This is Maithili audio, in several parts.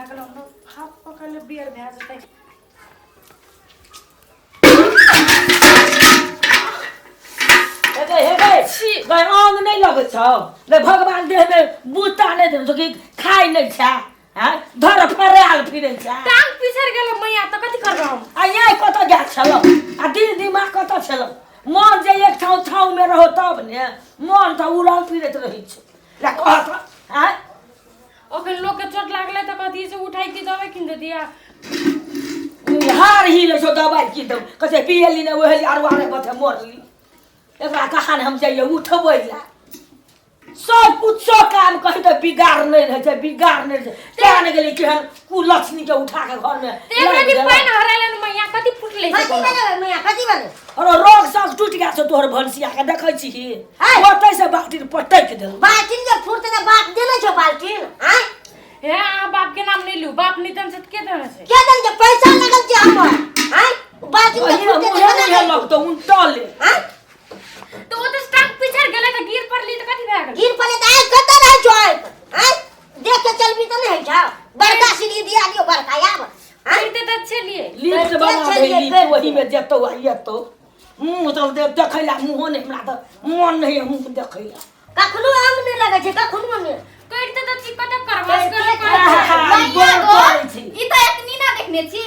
भए गेल हमरो हाथ पकड़ ले बियर भए जेतै। हे गई, हे गई। छी। गई, आंग नहि लगै छौ गई? भगवान देह में बूता नहि देने छौ कि खाइ नहि छै? हैं, धर फराल फिरै छै। टांग पिसर गेल मैया, तऽ कथी करबै हम? आ यहाँ कतऽ गेल छलौ? आ दिल दिमाग कतऽ छलौ? मन जे एक ठाउँ ठाउँमे रहो तब ने। मन तऽ उड़ल फिरैत रहै छै। ला कह तऽ, आँय? ओखन लोक के चोट लागलै तऽ कहती से उठाई के दवाई किन दे दिया। हार ही लै छौ, दवाइ की दौ? कहै छै पियली ने ओहली अरुआरे बथे मरली। एकरा कहाँ हम जाइए उठबै ला? सब कुछो काम कही तऽ बिगाड़ नहि रहै छै, बिगाड़ नहि रहै छै। क्या नहि गेली केहन कुलक्ष्मी के उठा के घर में ते एकरा लाबि भी देलक। पानि हरायलन मैया, कथी फुटलै छै कथी कोनो? भेलै मैया, कथी भेलै? अरे रोग सब टूटि गेल छौ तोहर भनसिया के, देखै छी। है। ओतै से बाल्टीन पटकि देलक। बाल्टीन जे फुटतै तऽ बाप देने छौ बाल्टीन? आँय? हे, अहाँ बाप के नाम नहि लिउ। बाप नहि देने छै तऽ के देने छै? के देने छै? पैसा लगल छै हमर। आँय, बाल्टीन जे ओहिना फुटतै तऽ मुँहे केना नहि देतौ? लगतौ उनटले। आँय? तऽ ओ तऽ टांग पिछड़ गेलै तऽ गिर पड़ली तऽ कथी भए गेलै? गिर पड़ले तऽ आइ कतऽ रहै छौ आइ? आँय, देख के चलबी तऽ नहि होइ छौ? बड़का सीढ़ी दिया दियौ, बड़का आब। आँय? करिते तऽ छलियै। लिफ्ट बना छलियै, दे लिफ्ट, करिते। ओहिमे जेतौ आ एतौ। मुँह तऽ देखै ला मुँहो नहि, हमरा तऽ मन नहि है मुँह देखै ला। कखनो आम नहि लगै छै, कखनो नहि। करिते तऽ छी, कतऽ करबस करिते कर तऽ ई मैया गोर गो, करै छी। ई तऽ एतनी ना देखने छी।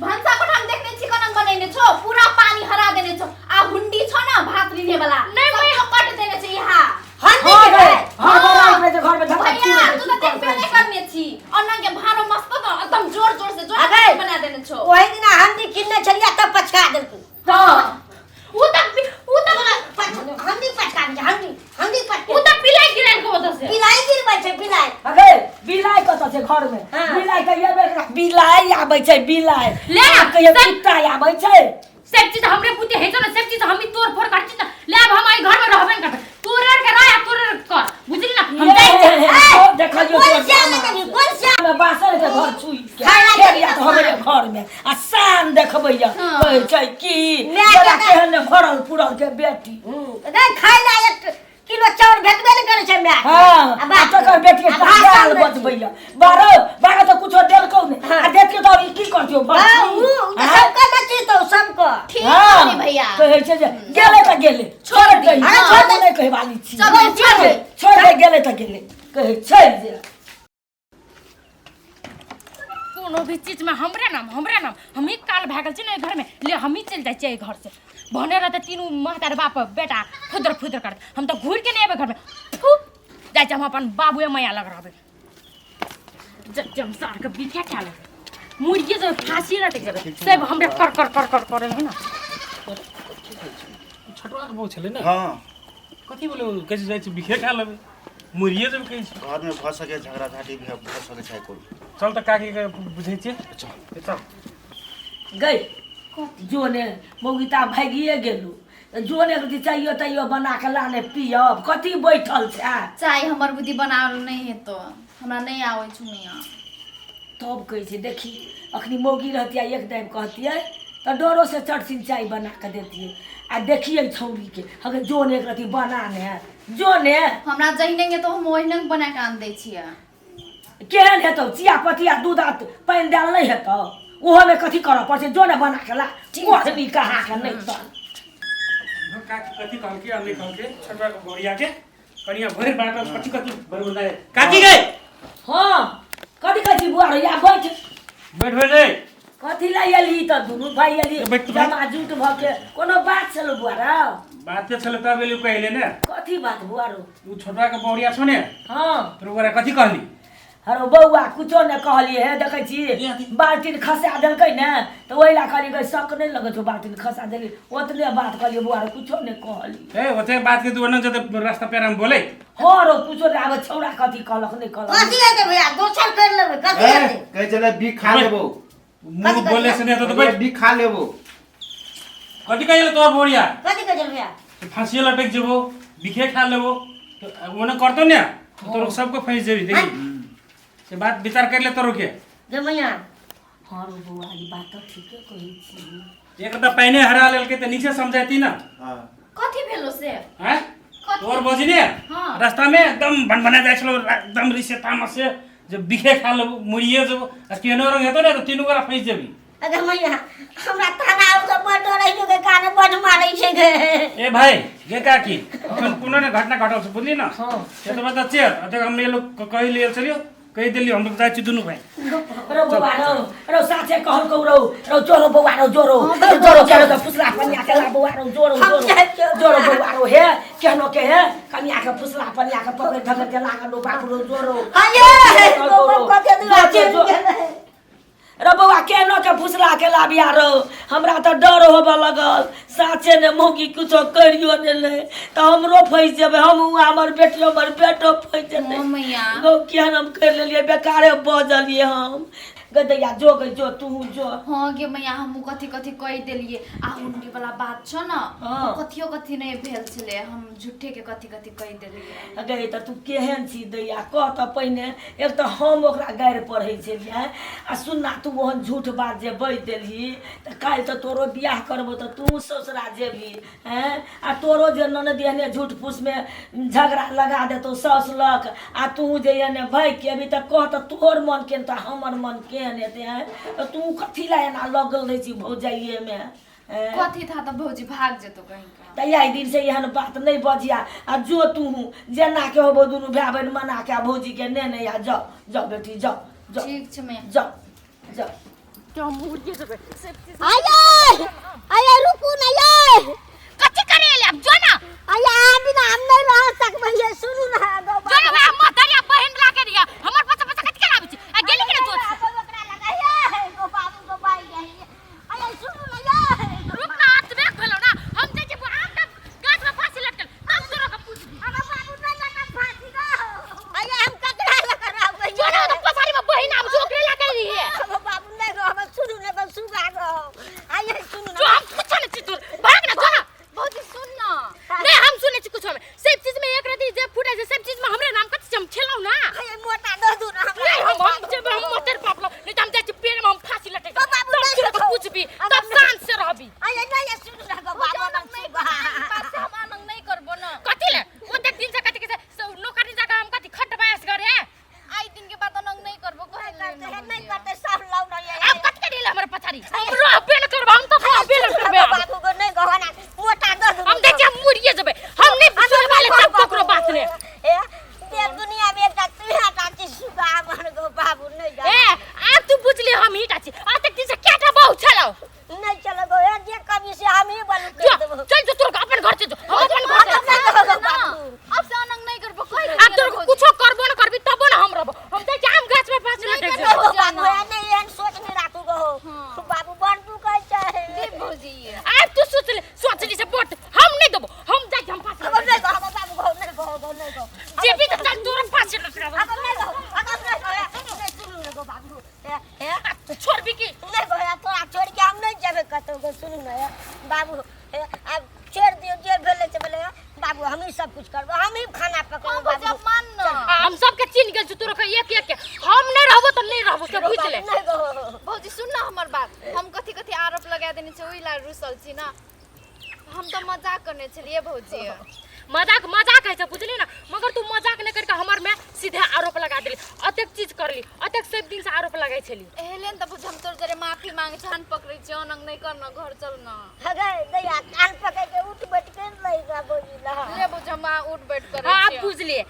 भनसा कोठा में देखने छी कोना बनेने छो, पूरा पानी हरा देने छो। आ हुंडी छो ना भात रिने वाला, नहीं, सब मैया। कट देने छे इहा। हंडी हाँ के गए, है। हाँ बड़ा रहै छै घर में धक्का भैया चूर तू तऽ देखबे नहीं करने छी। ओना के भारो मस्त तो एकदम जोर जोर से जोर अगे। से बना देने छो। ओहि दिना हंडी किनने छलियै तब पछका देलकै। हाँ। उ तऽ हंडी पछका देलकै, हंडी हंडी पछका। उ तऽ पिलाई गिरायल के ओतऽ से। बिलाई गिरबै छै बिलाई। अगे बिलाइ कतऽ छै घर में? हाँ। बिलाइ के एबे करा, बिलाइ आबै छै बिलाइ। ले ना, आ कहियो सब- कुत्ता आबै छै। सब चीज हमरे बुते हे ने, सब चीज हम ही तोड़ फोड़ कर छी। ले आब हम एहि घर में रहबे न करबै। तोरे के रह आ तोरे कर, बुझली ना? हम ये, जाइ छी। हे, देखलियौ कोन तोर सियान सामान। लेने कोन सियान? हमे बासल के घर छुइ के खाय ला फेर देबी या तऽ तऽ हमरे सान। घर में आ शान देखबैया। हाँ। कहै छै की माय के तोरा तऽ- केहन ने भरल पुरल के बेटी। नहि खाय ला 1 किलो चाउर भेटबे नहि करै छै माय के। हाँ, आ आ बाप तकर बेटी आ के भाषण गाल दै छै। बजबैया। बारह बारह तऽ कुछो देलकौ ने। हाँ। आ देखियौ तऽ ई की करतियौ? हाँ, उ तऽ सबके नचेतौ सबके। ठीक हाँ, कहली भैया। कहै छै जे गेलै तऽ गेलै, छोड़ दे। अरे छोड़ दे। नहि कहै वाली छी। चल, छोड़ दे। छोड़ दे, गेलै तऽ गेलै, कहै छै जे कोनो भी चीज में हमरे नाम, हमरे नाम। हमही काल भए गेल छी ने एहि घर में। ले हमही चलि जाइ छियै एहि घर से। भने रहते तीनू महतार बाप बेटा खुदर खुदर करत, हम तऽ घुरि के नहि एबै घर में। थू, जाइ छी हम अपन बाबुए मैया लग रहबै। जमसार के बीखे खा लेबै, मुर्गी जे फांसी लटक जेबै सब हमरे कर कर कर कर करे है ना। छठवा के बहू छलै ने? हाँ। कथी बोले? कैसे जाइ छी बिखे खा लेबै, मुर्गिए जेबै कहै छी। घरमे भऽ सकै झगड़ा झाँटी भी भऽ सकै छै कोइ। चल तऽ काकी के बुझै छियै, चल चल। गई जो ने मौगिता भागिए गेलू, जो ने रति चाहियो तैयो बना के लाने पियब। कथी बैठल छै? चाय हमर बुद्धि बनावल नहीं हेतो, हमरा नहीं आवे छु मियां। तब कहै छै देखी, अखनी मौगी रहतियै एक दाबि कहतियै तऽ डरो से चटसिन चाय बना के देतियै। आ देखियै छौड़ीके, अगर जो ने एक रति बना ने जो ने। हमरा जहिने के तो हम ओहिने बना के आन दै छियै। केहन हेतौ? चिया पतिया दूध आ पानि देल नहि हेतौ? ओहोमे कथी करऽ पड़ै छै? जो ने बना के ला। कोठनी कहा के नहि चल। इहो काकी कथी कहलकै आ नहि कहलकै? छोटवा के बोरिया के कनिया भरि बाटल कथी कथी बड़बड़ाय काकी गई। हाँ, कथी कहै छी बुआ रे? या बैठ। बैठ बैठ रे। कथी ला एलही तऽ दुनू भाइ एलही? ए, बैठ तऽ भाइ। जमा जुट भऽ के कोनो बात छलौ बुआ रौ? बाते छलै तब एलियौ कहले ने। कथी बात बुआ रौ? उ छोटवा के बहुरिया छौ ने। हाँ। तोर ओकरा कथी कहली? हरो बौआ, कुछो नहि कहलियै। हे देखै छी बाल्टीन खसा देलकै ने, तऽ ओहि ला कहलियै गै, शक नहि लगै छौ? बाल्टीन खसा देली, ओतने बात कहलियै बौआ रे, कुछो नहि कहलियै। ए ओते बात के तू ओना जते रास्ता पेरा में बोले। हँ रौ, कुछो नहि। आब छौड़ा कथी कहलक नहि कहलक। कथी हेतै भैया? दोसर कर लेबै, कथी ए, हेतै? कहै छलै बिख खा लेबो। मुंह बोले से नहीं तो बैठ। बिख खा लेबो। कथी कहिले तोर बोरिया? कथी कहै छलै भैया? फांसी लटक जेबो, बिखे खा लेबो, तो ओने करतो ने तोर सबको फंस जेबी। देखी से बात विचार कर ले तोर के। जे भैया। हँ रौ बौआ, ई बात तऽ ठीके कहै छी। एक तऽ पहिने हरा लेलकै तऽ नीचे समझाती ना। हाँ। कथी भेलो से? हैं? कथी? तोर भौजी ने हाँ। रास्ता में एकदम भनभना जाइ छलो, एकदम रिसे तामस से जे बिखे खा लेबो मुड़िए जेबो आ केहनो रंग हेतौ ने तऽ तीनू गोरा फँसि जेबी। अरे मैया हमरा थाना से बड़ डर छै के काने बड़ मारै छै गे। ए भाई गे काकी अखन कोनो ने घटना घटल छै बुझली ना। एतबा तऽ चेत अतेक हम ये लोग कहि लेल छलियो कहि देलियो हम जाइ छी दुनू भाई। रौ बौआ रौ रौ साचे कहल कौ रौ रौ जोरो बौआ रौ जोरो जोरो केनो के फुसला पनिया के ला बौआ रौ जोरो जोरो जोरो बौआ रौ हे केनो के हे कनिया के फुसला पनिया के पकड़ धकड़ के लागल रौ बाप रौ जोरो आये गोबर कथे दुआ चलि गेलै। रौ बौआ केनो के फुसला के लाबिया रौ हमरा तऽ डर होबऽ लगल साचे ने मौगी कुछो करियो ने ले तऽ हमरो फँसि जेबै हमहूँ हमर बेटियो हमर बेटो फँसि जेतै। हँ मैया। गौ केहन हम करि लेलियै बेकारे बजलियै हम गदैया जो गै जो तू जो। हाँ गे मैया हमहूँ कथी कथी कहि देलियै आ हुनके वाला बात छौ ने। हाँ। कथियो कथी नहि भेल छलै हम झूठे के कथी कथी कहि देलियै। गै तऽ तू केहन छी दैया कह तऽ पहिने एक तऽ हम ओकरा गारि पढ़ै छलियै आ सुनना तू ओहन झूठ बात जे बाजि देलही तऽ काल्हि तऽ तोरो बियाह करबो तऽ तू ससुरा जेबही हैं आ तोरो जे ननद एहने झूठ फूसमे झगड़ा लगा देतौ साउस लग आ तू जे एहने भागि के अबही तऽ कह तऽ तोहर मन केहन तऽ हमर मन केहन हेतै हैं तऽ तू कथी लए एना लगल रहै छी भौजाइएमे हैं? कथी था तऽ भौजी भाग जेतौ कहीं का। तऽ एहि दिनसँ एहन बात नहि बजिया आ जो तू जेना के होबो दुनू भाय बहिन मना के आ भौजीके नेने आ जाओ जाओ बेटी जाओ जाओ ठीक छै मैया। जाओ जाओ। आये आये रुकू ना ये। कथी करे एले अब जो ना। आये अहाँ बिना हम नहीं रह सकबै ये सुनू ना गो जो ना वएह महतरिया बहिन लागे रहिया हमर बच्चा बच्चा कथी कराबै छी आ गेली कि ना तोर। ओकरा लगाइए गो बाबू गो बाई गई। आये सुनू ना ये। रुक ना अतबे भेलौ ना हम जाइ छी आम के गाछ में फांसी लटकल तब तोरा के पूछबी। हमर बाबू नहीं लगा फांसी गो। आये हम ककरा लगा रहबै। जो ना तो पसारी में बहिन आब जो ओकरे लागे रहिए। हमर बाबू नहीं गो हमर सुनू ना बस सुगा गो। आये सुनू जो ना। हम कुछ नहीं छी तोर भाग ना जो ना। भौजी सुन ना। नहीं हम सुने छी कुछ हमें सब चीज में एक रति जे फूटे छै सब चीज में हमरे नाम कथी छै हम खेलौ ना। आये मोटा दऽ दू ना हमरा। नहीं हम जेबै हम मटर पापलो नहीं तो हम जाइ छी पेड़ में हम फांसी लटक तो बाबू तब नहीं तोरा के रखो। पूछबी तब शांत से रहबी। आये नहीं ये सुनू ना गो बाबू हमर सुगा। बात से हम आनंद नहीं करबो ना। कथी ले ओतेक दिन से कथी के से नौकरी जाके हम कथी खटबै असगरे। आई दिन के बाद आनंद नहीं करबो कहे नहीं करते नहीं करते सब लौ ना ये। अब कथी के हमर पछाड़ी हम रहबे न करब हम तो रहबे न करबै आब। बाबू को नहीं गो ना मोटा दऽ दू। हम देख हम मुड़िए जेबै हम नहीं सुनै वाले सब ककरो बात ने। ए देव दुनिया में एकटा तुहे टा छी सुगा हमर गो बाबू नहीं जा। ए आब तू बुझली हम ही टा छी अतेक दिन से केटा बहु छलौ। नहीं चलो गो ए जे कभी से हम ही बलू जो कर देबो। चल जो तोर अपन घर से जो हम अपन घर से। नहीं गो बाबू। अब से आनंद नहीं करबो कहि आब तोर कुछो करबो न करबी तबो न हम रहबो हम जाइ छी आम गाछ में फांसी लटक नहीं जेबै। गो बाबू ए नहीं एहन सोच नहीं राखू गो बाबू बड़ दुख होइ छै। दे भौजी आब तू सोच ले सोचली से बोट हम नहीं देबो हम जाइ छी हम फांसी हमर नहीं गो हमर बाबू गो नहीं गो गो नहीं गो। जेबी तऽ चल तोर फांसी लटका देबो। हमर नहीं गो हमर नहीं गो नहीं सुनू ने गो बाबू ए ए आ छोड़बी की नहीं गो ए तोरा छोड़ के हम नहीं जेबै कतौ गो सुनू ने ए बाबू ए आब छोड़ दियौ जे भेलै से भेलै बाबू हम ही सब कुछ करबो हम ही खाना पकड़बो हाँ भौजी बाबू। अब मान ना। आ, हम सबके चिन्ह गेल छी तोरा के एक एक के हम नहीं रहबो तऽ नहीं रहबो से बुझ ले। नहीं गो भौजी सुन ना हमर बात हम कथी कथी आरोप लगा देने छै ओहि ला रुसल छी ना हम तऽ मजाक करने छलियै भौजी। मजाक मजाक है छै बुझली ना मगर तू मजाक नहीं करके हमर में सीधे आरोप लगा देली अतेक चीज करली अतेक सब दिन से आरोप लगाई छली। एहले तऽ भौजी हम तोर जरे माफी मांगे छी हाथ पकड़ै छी अनंग नहीं करना घर चल ना। हगे दैया कान पकड़ के उठ बैठ कर लै गा भौजी ला। ले भौजी हम उठ बैठ करै हाँ छी। बुझलिए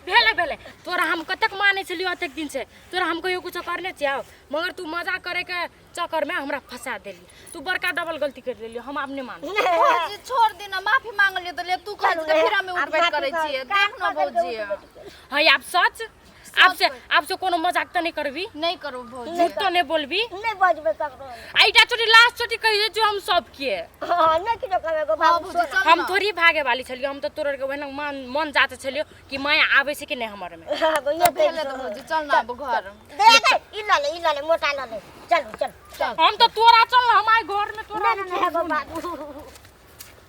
भेले भेले तोरा हम कतेक मानै छलियो अतेक दिन से तोरा हम कहियो कुछो करने छियौ मगर तू मजाक करे के चक्कर में हमरा फंसा देली तू बड़का डबल गलती कर देली हम आब नहीं मानब। भौजी छोड़ दे ना माफी मांगलियो तऽ ले तू कहै छी तऽ फिर हम उठ बैठ करै छियै देख ना भौजी। हाँ आब सच आब से कोनो मजाक तऽ नहीं करबी नहीं करबो भौजी। झूठ तऽ नहीं बोलबी नहीं बजबै ककरो। आ इटा चोटी लास्ट चोटी कहि दे जो हम सब के। हाँ नहीं किछो कहबै गो हाँ बाबू भौजी चल हम ना। थोड़ी भागे वाली छलियो हम तऽ तोर के ओहिना मन जात छलियो कि माया आबै छै कि नहीं हमर में। हाँ गो ये भेलै तऽ भौजी चल ना आब घर। दे दे ई ल ले ई ल ले मोटा ल ले चलू चल हम तऽ तोरा चल ना हमारे घर में तोरा नहीं नहीं गो बाबू।